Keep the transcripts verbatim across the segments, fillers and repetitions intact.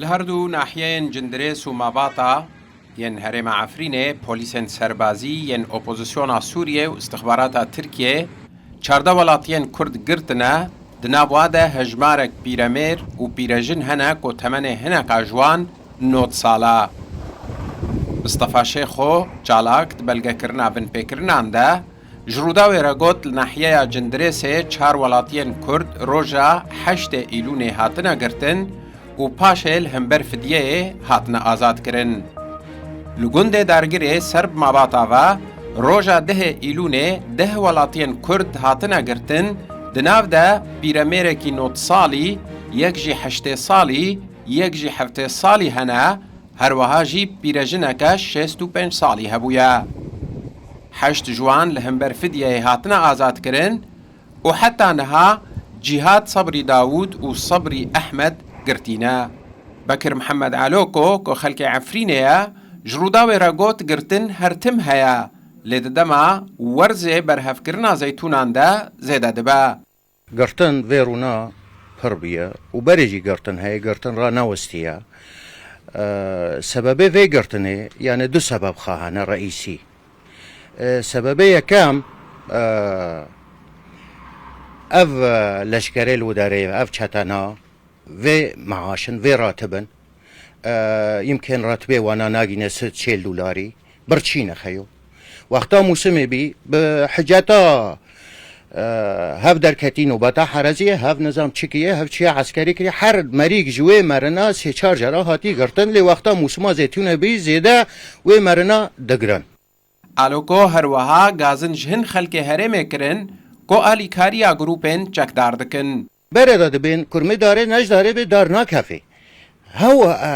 Li her du nahiyeyên Cindirês û Mabata yên herêma Efrînê, polîsên serbazî yên opozisyona Sûriyê û istixbarata Tirkiyê çardeh welatiyên Kurd girtine, di nav wa de hejmarek pîremêr û pîrejin hene ku temenê hineka ji wan nod sal e. Mistefa Şêxo, çalak di belgekirina binpêkirinan de, ji Rûdawê re got, li nahiyeya Cindirêsê çar welatiyên Kurd roja heştê Îlûnê hatine girtin û paşê li hember fidyeyê hatine azadkirin. Li gundê Dargirê ser bi Mabata ve roja dehê Îlûnê deh welatiyên Kurd hatine girtin, di nav de pîremêrekî nod salî, yek jî heştê salî, yek jî heftê salî hene, her wiha jî pîrejineke şêst û pênc salî hebûye. Heşt ji wan li hember fidyeyê hatine azadkirin û heta niha Cîhad Sebrî Dawûd û Sebrî Ehmed girtî ne. Bekir Mihemed Aloko ku xelkê Efrînê ye, ji Rûdawê re got, girtin her tim heye, lê di dema werzê berhevkirina zeytûnan de zêde dibe. Girtin vê rûna pir bûye û berê jî girtin heye, girtin ranewestiye. Eee, sebebê vê girtinê, yani du sebeb xwe hene reîsî. Eee, sebebê yekem, eee, ev, eee, leşkerê li wê derê, ev çetena, vê meaşin, vê ratibin, e, yimkên ratibê wana nagîne sed çêl dolarî, birçîne xeyo. Wexta mûsimê bî, bi hiceta, e, hev derketî nobeta hereziyê, hev nizam çi kiriye, hev çiya eskerî kiriye, her merîk ji wê merina sê çar cara hatî girtin, lê wexta mûsima zeytûnê bî, zêde wê merina digirin. Aloko her wiha gazin ji hin xelkê herêmê kirin ku alîkariya grûpên çekdar dikin. Berê de dibên kurmê darê, ne ji darê bê dar nakefê. Hew, e,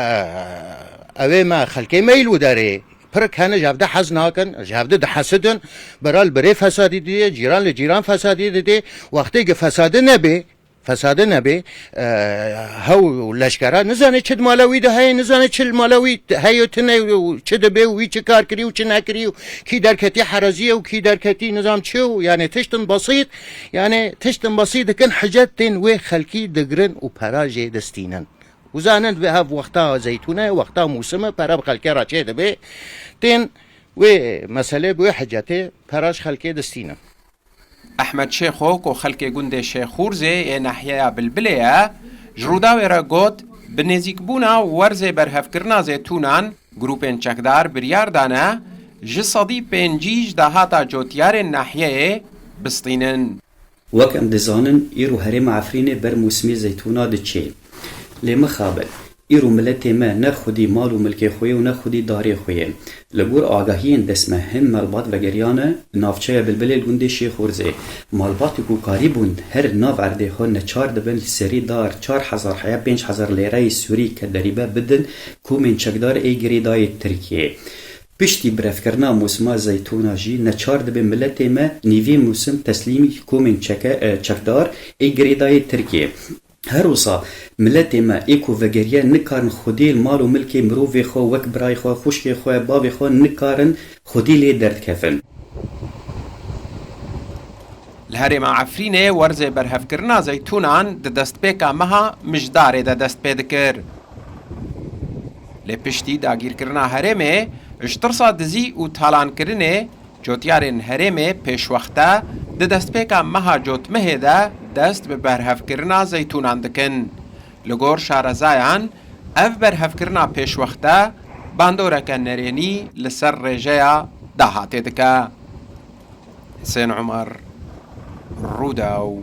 ew ê me xelkê me yî li derê. Pir hene ji hevde hez nakin, ji hevde dihesidin. Bira li birê fesadî didê, cîran li cîran fesadî didê. Wextê ki fesadî nebê, fesadî nebê, e, hew leşkera nizane çi di mala wî de heye, nizane çi li mala wî heye û tune û çi dibe û wî çi kar kirî û çi nekirî û kî derketî hereziyê û kî derketî nizam çi û, yani, tiştin besît, yani, tiştin besît dikin, hicet tên wê xelkî digirin û pera jê distînin. Û zanin vê hev wexta zeytûne, wexta mûsim e, pere bi xelkê re çê dibe, tên wê meselê, bi wê hicetê pera ji xelkê distînin. Ehmed Şêxo ku xelkê gundê Şêxûrzê yê nahiyeya Bilbilê ye, ji Rûdawê re got, bi nêzîkbûna werzê berhevkirina zêtûnan, grûpên çekdar biryar dane ji sedî pêncî ji dahata cotyarên nahiyeyê bistînin. Wek em dizanin, îro herêma Efrînê ber mûsimê zeytûna diçê. Lê mixabin, îro miletê me ne xwedî mal û milkê xwe ye û ne xwedî darê xwe ye. Li gor agahiyên dest me hin malbat vegeriyane navçeya Bilbilê li gundê Şêxorzê. Malbatê ku karîbûn her nav erdê xwe neçar dibin li serî dar çar hezar heya pênc hezar lêreyê Sûrî ke derîbe bidin komên çekdar ê girêdayê Tirkiyê. Piştî birevkirina mûsima zeytûna jî neçar dibe miletê me nîvê mûsim teslîmî komên çeke-, e, çekdar ê girêdayê Tirkiyê. Her wisa miletê me ê ku vegeriye nikarin xwedî li mal û milkê mirovê xwe wek birayê xwe, xwişkê xwe, bavê xwe nikarin xwedî lê derdikevin. Li herêma Efrînê werzê berhevkirina zeytûnan di destpêka meha Mijdarê de dest pê dikir. Lê piştî dagîrkirina herêmê, ji tirsa dizî û talankirinê, cotyarên herêmê pêşwexte di destpêka meha Cotmehê de dest bi berhevkirina zeytûnan dikin. Li gor şarezayan, ev berhevkirina pêşwexte bandoreke nerênî li ser rêjeya dahatê dike. Hisên Umar, Rûdaw.